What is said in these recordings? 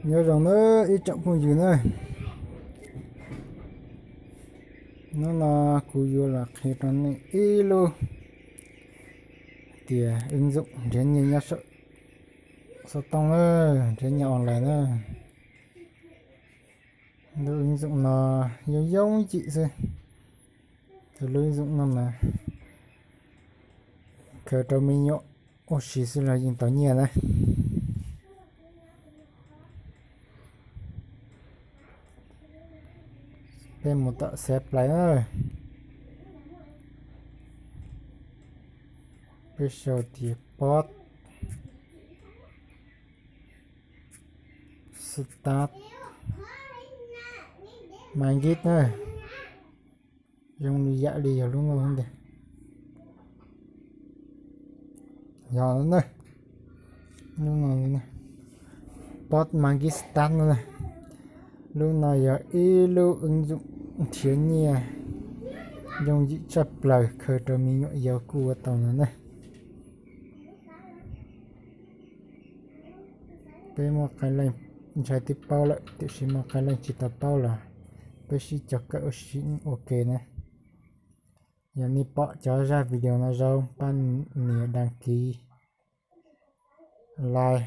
Nyob zoo nawb ib tsoom phooj ywg na, hnub no kuv yuav los qhia rau nej ib lub tias wb ntxoom nrhiav nyiaj nyob saum xov tooj na, nrhiav nyiaj online na. Lub wb ntxoom no yooj yooj yim xwb, tus lub wb ntxoom no mas khaws rau me nyuam ua si xwb los yeej tau nyiaj na. Peb mus tom xav plais na, peb sau tias pob start ma nkib na, zoo li yam li yog lub no ntag. Yog na, lub no, pob ma nkib start no na. Lub no yog ib lub wb ntxoom nrhiav nyiaj yooj yim tshaj plaws, khaws rau me nyuam yaus kuj ua tau no na. Peb muaj qee leej ntshai twb paub lawm, tiam sis muaj qee leej tsis tau paub los peb sib cog kawm ua si ua ke na. Yog nej pom cov zaj video no zoo, pab nias đăng ký, like,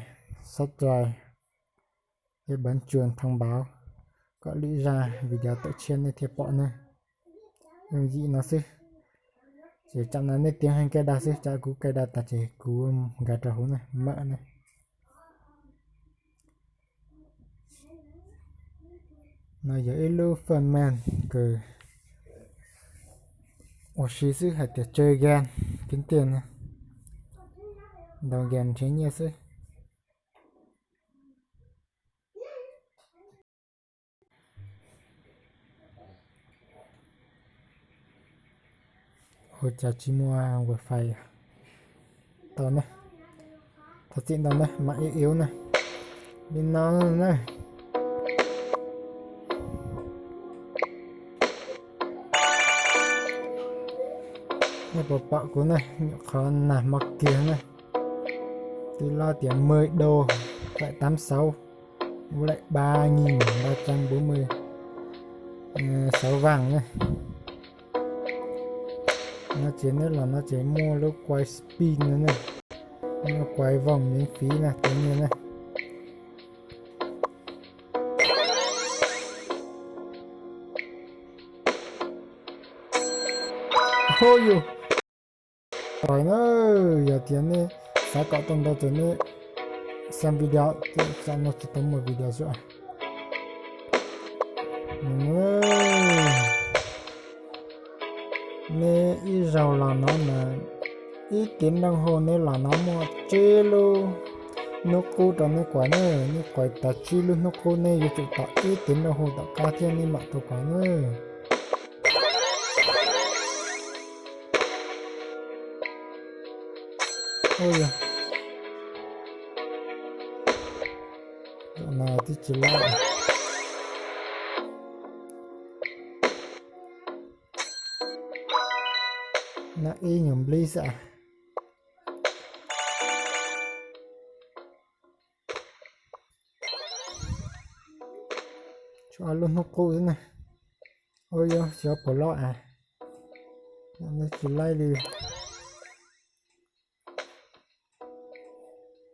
subscribe thiab bấm chuông thông báo kom lwm zaj video tawm tshiab nej thiaj pom na. Yooj yim no xwb, ces tsam no nej tiav heev cai dag xwb, tsam kuv cai dag tas ces kuv nkag rau hauv na, mawm na. No yog ib lub phần mềm kws ua si xwb, hais tias chơi game kiếm tiền na, ntaus game nrhiav nyiaj xwb. Ua cas tsis muaj wifi tau ne? Thov txim ntau na, mam iv iv na. Li no na. Nej puas pom kuv ne, nyuam qhuav nag hmo kiag na. Twb lob tias mười đô, phải tám sáu, với lại ba nghìn ba trăm bốn mươi sáu vàng na. No ces neb los no ces muaj lub quay spin no na, muaj quay vòng miễn phí na, tus nyiaj na. Hos yus, tau na, yog tias nej xav kom tau ntau ces nej xem video, tam sim no tsis tau muaj video xwb. Nej ib zaug los no mas ib tiếng đồng hồ nej los no muaj tsib lub hnub qub rau nej quav na. Nej quav tau tsib lub hnub qub nej yuav tsum tau ib tiếng đồng hồ tom qab thiab nej mam tau quav na. Ua li, zaum no twb tsis laib. Naj ib nyuag nplib xwb. Tshuav ob lub hnub qub xwb na. Ua li, xyov puas lob as, tsis laib li.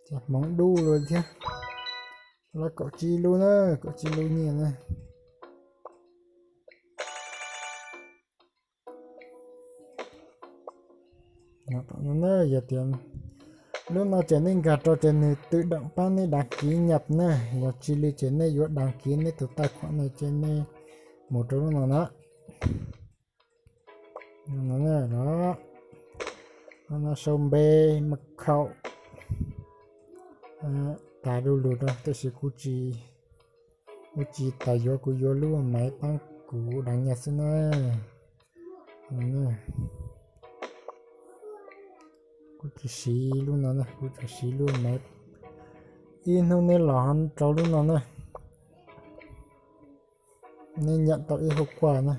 Ces hmoov dub lawm thiab. Lob kaum tsib lub na, kaum tsib lub nyiaj na. Yog tias lub no ces nej nkag rau ces nws tự động pab nej đăng ký nhập na, yog tsis li ces nej yuav đăng ký nej tus tài khoản no ces nej mus rau lub no na. Los, no sau npe, mật khẩu, tas du lug rau, tab sis kuv tsis, kuv tsis tas yuav, kuv yuav lub máy pab kuv đăng nhập xwb na. Kuv tsis siv lub no na, kuv tsuas siv lub máy. Ib hnub neb los rau lub no na, neb nhận tau ib hôm quà na.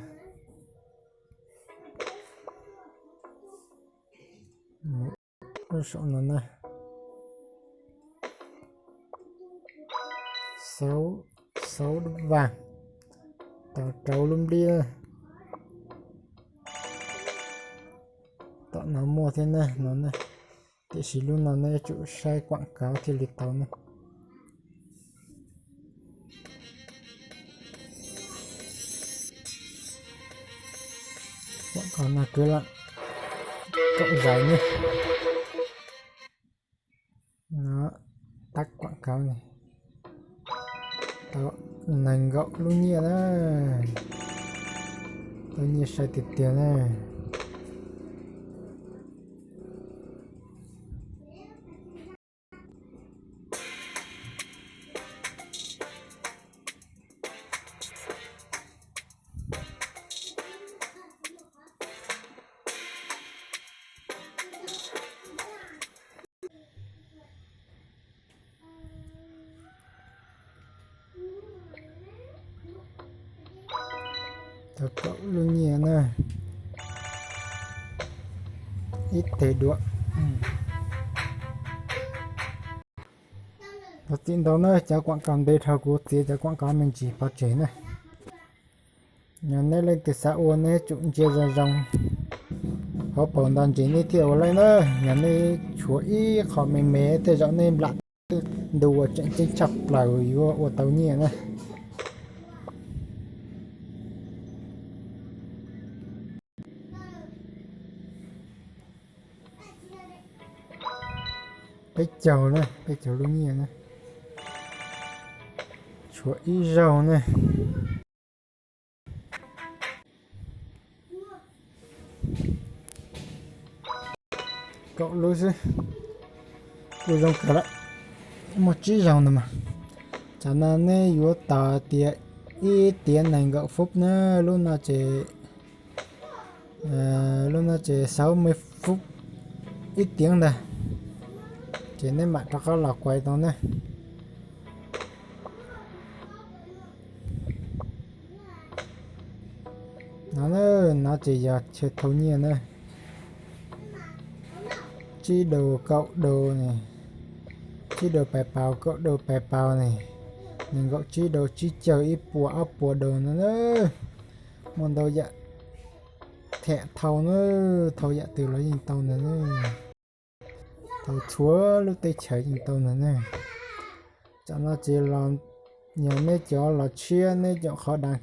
Lub saum no na, Xauv, xauv dub vas, tau rau lub nplib. Tom no muaj thiab na no na, tiam sis lub no nej yuav tsum saib quảng cáo thiaj li tau ne. Quảng cáo no kwv lam kaum zais ne. Tắt quảng cáo ne. Tau nees nkaum lub nyiaj na. Tau nyiaj sai tiag tiag na. Tau kaum lub nyiaj na. Ib teg dua. Thov txim ntau na, cov quảng cáo ntev dhau kuv txiav cov quảng cáo me ntsis pov tseg na. Yog nej leej twg xav ua nej tsum ntsia zoo zoo hauv paus ntawd ntsis nej thiaj ua laib na. Yog nej tshuav ib qho me me tej zaum nej nplam tau ntu uas tseem ceeb tshaj plaws yuav ua tau nyiaj na. Peb caug na, peb caug lub nyiaj na. Tshuav ib zaug ne. Kaum lub xwb, kuj zoo kawg lawm. Muaj tsib zaug ntawd mas. Tsam no nej yuav tos tias ib tiav nees nkaum phút na, lub no ces, lub no ces sáu mươi phút, ib tiav ntag, ces nej mam rov qab los quay tau ne. No, no ces yog chaw thau nyiaj na. Tsib đô, kaum đô ne, tsib đô pais paus, kaum đô pais paus ne, nees nkaum tsib đô, tsib caug, ib puas, ob puas đô no na. Muaj ntau yam them thau na, thau yam twg los yeej tau ntag na. Thau txhua lub teb chaws yeej tau ntag na. Tsam no ces los, yog neb cov los tshiab neb cov qhov dag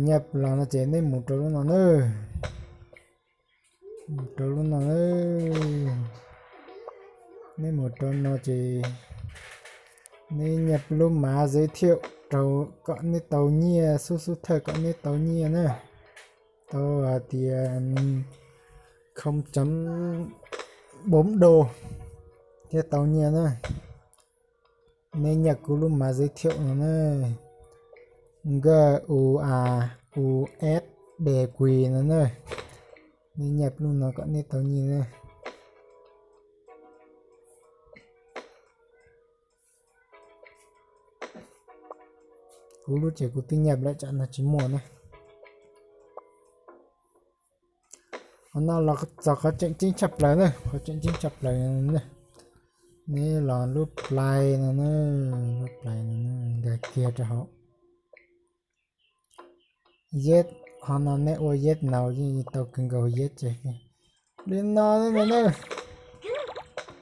nyaj los no ces neb mus rau lub no na. Mus rau lub no na. Neb mus rau no ces neb nyaj lub mav giới thiệu rau kom neb tau nyiaj, xub xub thawj kom neb tau nyiaj na. Tau hais tias không chấm bốn đô thiaj tau nyiaj na. Neb nyaj kuv lub mav giới thiệu no na, G U A U S D Q no na. Neb nyaj lub no kom neb tau nyiaj na. Kuv lub ces kuv twb nyaj lawm, tsam no tsis muaj na. Qhov no los txog qhov tseem ceeb tshaj plaws na, qhov tseem ceeb tshaj plaws na. Neb los lub play no na, lub play no na, nkag kiag rau hauv. Yes, qhov no neb ua yes no yeej tau kawg nkaus yes ces li no na.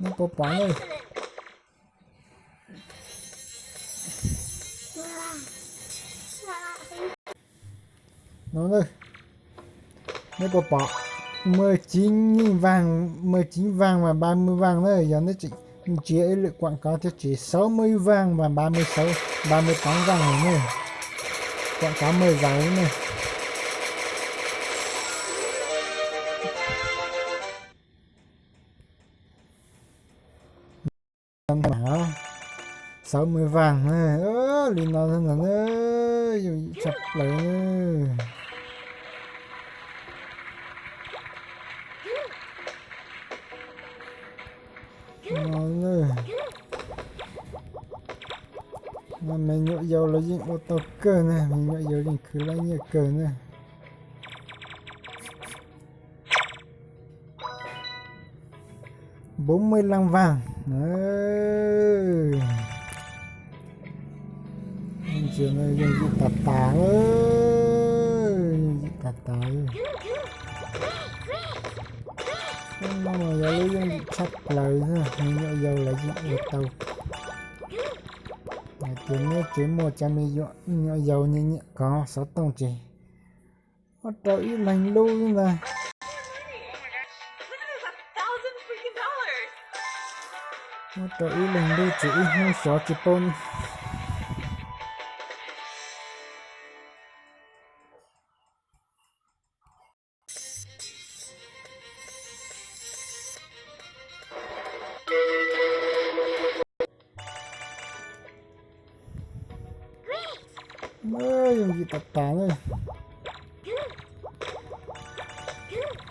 Neb puas pom na? No, neb puas pom, mười chín vàng, mười chín vàng và ba mươi vàng na, yog neb tseem ntsia ib lwm quảng cáo thiab ces sáu mươi vàng và ba mươi sáu, ba mươi tám vàng na. Quảng cáo mời vào na. Sáu mươi vàng na, li no na, yooj yim tshaj plaws. No, me nyuam yaus los yeej ua tau kawg na, me nyuam yaus yeej khwv lab nyiaj kawg na. Bốn mươi lăm vàng. Tsias no yooj yim tas tas, yooj yim tas tas. Lub no mas yog lub yooj yim tshaj plaws, me nyuam yaus los yeej ua tau. Hais tias neb tsev muaj cov me nyuam yaus nyiam nyiam kov xov tooj ces muab rau ib leeg lub ntag. Muab rau ib leeg lub ces ib hnub xyov tsis paub. Yooj yim tas tas na.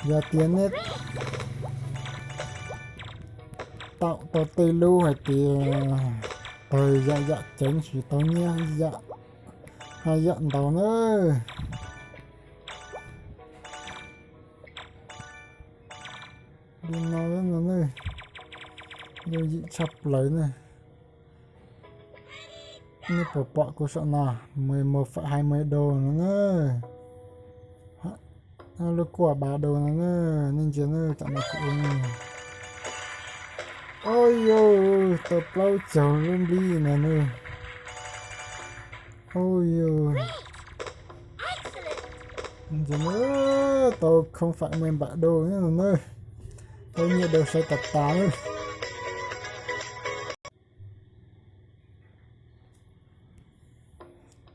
Yog tias neb taum tau tej lub hais tias tawg yam yam ceev tsis tau nyiaj yam, haj yam ntau na. Li no no ne, yooj yim tshaj plaws ne. Nej puas pom kuv saum no, mười một phẩy hai mươi đô no na. Lub kuaj ba đô no na, nej ntsia na, tam no kuv ua. Oj yog, tau plaub caug lub nplib no na. Oj yog, ntsia na, tau không phẩy mười bảy đô no na. Tau nyiaj đô sai tas tas na.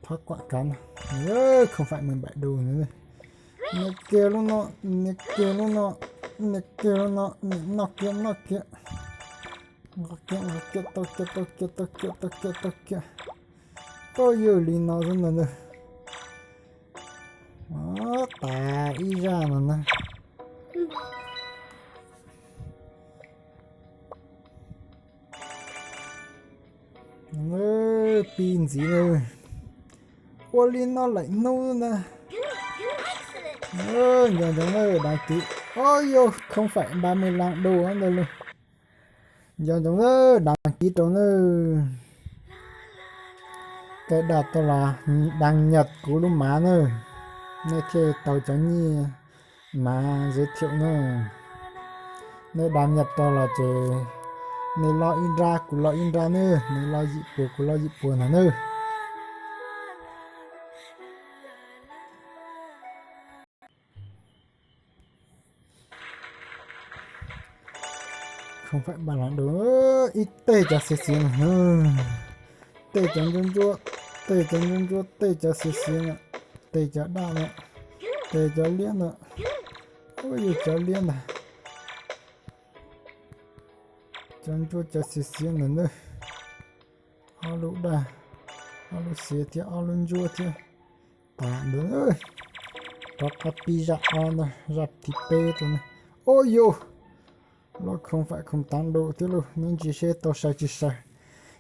Thob quảng cáo no, không phẩy mười bảy đô no. Nias kiag lub no, nias kiag lub no, nias kiag lub no, nias noj kiag noj kiag. Nqa kiag nqa kiag, tau kiag tau kiag tau kiag tau kiag tau kiag. Tuaj yws li no xwb ntag na. Tas ib zaj no na. Pib ntxiv na. Ua li no laim hnub na. Nco ntsoov na, đăng ký. Oj yog không phẩy ba mươi lăm đô ntawd lauj. Nco ntsoov na, đăng ký rau na. Cài đặt tau los đăng nhập kuv lub mav na, nej thiaj tau cov nyiaj mav giới thiệu na. Nej đăng nhập tau los ces nej loj ib nrab kuv loj ib nrab na, nej loj yim puas kuv loj yim puas ntag na. Không phải ba làn đồ, ib teg cov xiav xiav na, tej cov ntsuab ntsuab, tej cov ntsuab ntsuab, tej cov xiav xiav na, tej cov daj na, tej cov liab na, ua yus cov liab ntag. Cov ntsuab cov xiav xiav ntawm na, ob lub daj, ob lub xiav thiab ob lub ntsuab thiab. Tas ntawd, rov qab pib zaj ob ntag, zaj thib peb rau na. Ua yus, los không phải không tám đô thiab lauj, nej ntsia seb tau sai tsis sai.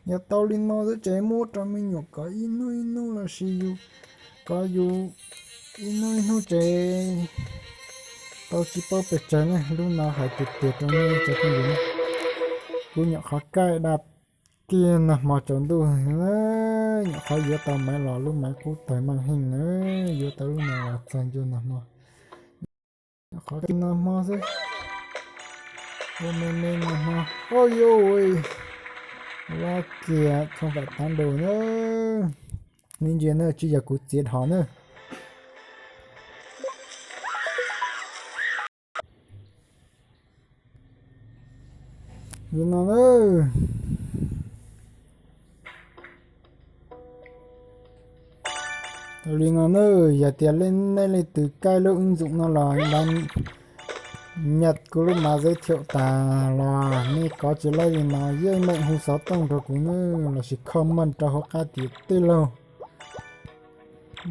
Yog tau li no xwb ces muab rau me nyuam kov ib hnub ib hnub los sis yus kov yus ib hnub ib hnub ces tau tsis paub pes tsawg ne. Lub no hais tiag tiag rau nej cov phooj ywg na, kuv nyuam qhuav kaij daj kiag nag hmo tsaus ntuj, nyuam qhuav yuav tau maiv los lub maiv qub tawg meej heej na, yuav tau lub no los txog ncua nag hmo. Nyuam qhuav kiag nag hmo xwb, ua me me nag hmo. Ua yus, loj kiag không phải tám đô na. Nej ntsia na, tsis yog kuv txiav dhos na. Li no na, li no na, yog tias nej leej twg kaij lub ứng dụng no los đăng nhập kuv lub mav giới thiệu tas los nej kov tsis laib li no yeej meem hu xov tooj rau kuv na, los sis comment rau hauv qab tias tij laug,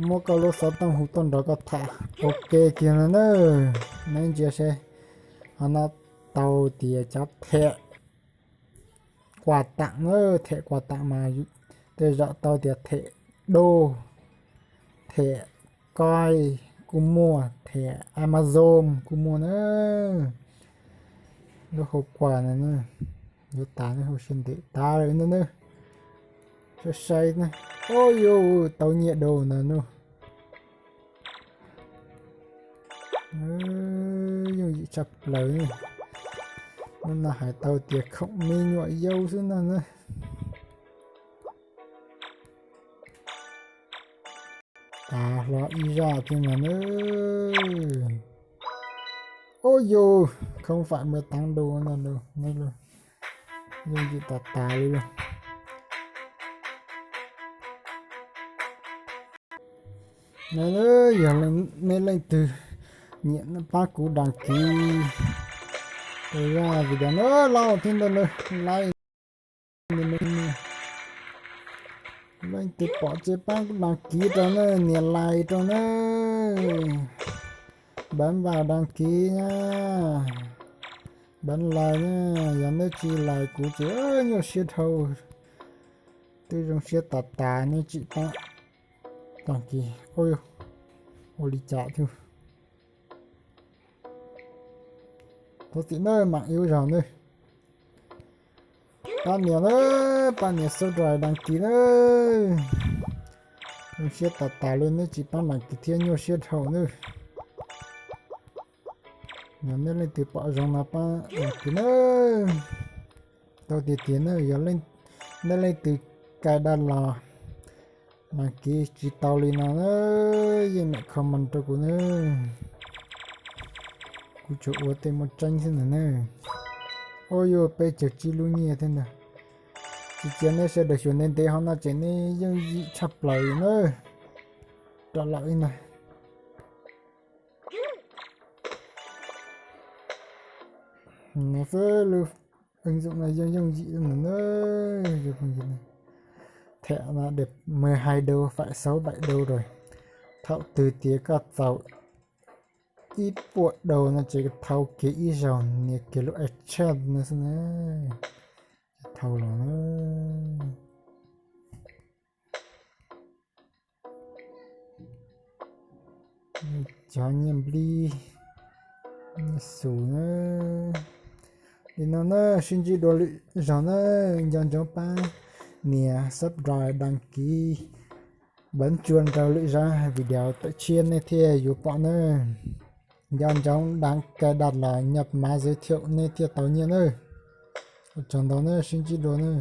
muab koj lub xov tooj hu tuaj nrog koj tham. Ok kiag no na, nej ntsia seb. Ho no tau tias cov them quà tặng na, them quà tặng mas tej zaum tau tias them đô, them coin kuj muaj, them Amazon kuj muaj na. Lub hauv quà no na, yuav tas ne, hauv siab ntev tas lawm no na. Sai sai na. Ua yus tau nyiaj dua ntag nawb. Yooj yim tshaj plaws. Hnub no hais tau tias khoom me nyuam yaus xwb ntag nawb. Tav hlo ib zaj thiab ntag nawb. Ua yus không phải mười tám đô ntag nawb. Yooj yim tas tas li lauj. Yog nej leej twg nyiam pab kuv đăng ký zaj video no los thiab ntag nawb, like. Leej twg pom ces pab đăng ký rau nawb, nias like rau nawb. Bấm vào đăng ký nhá. Bấm like na, yog nej tsis like kuv ces nyuaj siab dhau. Twb zoo siab tas tas nej tsis pab đăng ký. Ua li cas thiab. Thov txim nawb, mam ib zaug nawb. Pab nias nawb, pab nias subscribe đăng ký nawb. Zoo siab tas tas li, nej tsis pab đăng ký thiab nyuaj siab dhau nawb. Yog nej leej twg pom zoo no pab đăng ký nawb. Tau tiag tiag nawb, yog nej leej twg cài đặt los đăng ký tsis tau li no na, yeej meem comment rau kuv nawb. Kuv tsuas ua tej muaj tseeb xwb ntag nawb. Ua yus peb caug tsib lub nyiaj thiab ntag. Tsis cia nej sawv daws xyuas ntev ntev hov no ces nej yooj yim tshaj plaws nawb. Rov lawm ib ntag. Xwb lub ứng dụng no yooj yooj yim ntag nawb. Them no được mười hai đô, phải sáu bảy đô rồi. Thaum twg tias koj txaus ib puas đô no ces thau kiag ib zaug, nias kiag lub app chat no xwb na. Thau los na. Cov nyiaj nplij, nyiaj xus na. Li no na, sib ntsib dua lwm zaug na, nco ntsoov pab nias subscribe, đăng ký, bấm chuông rau lwm zaj video tawm tshiab nej thiaj yuav pom na. Nco ntsoov đăng ký, đặt là nhập mã giới thiệu nej thiaj tau nyiaj na. Ua tsaug ntau na, sib ntsib dua na.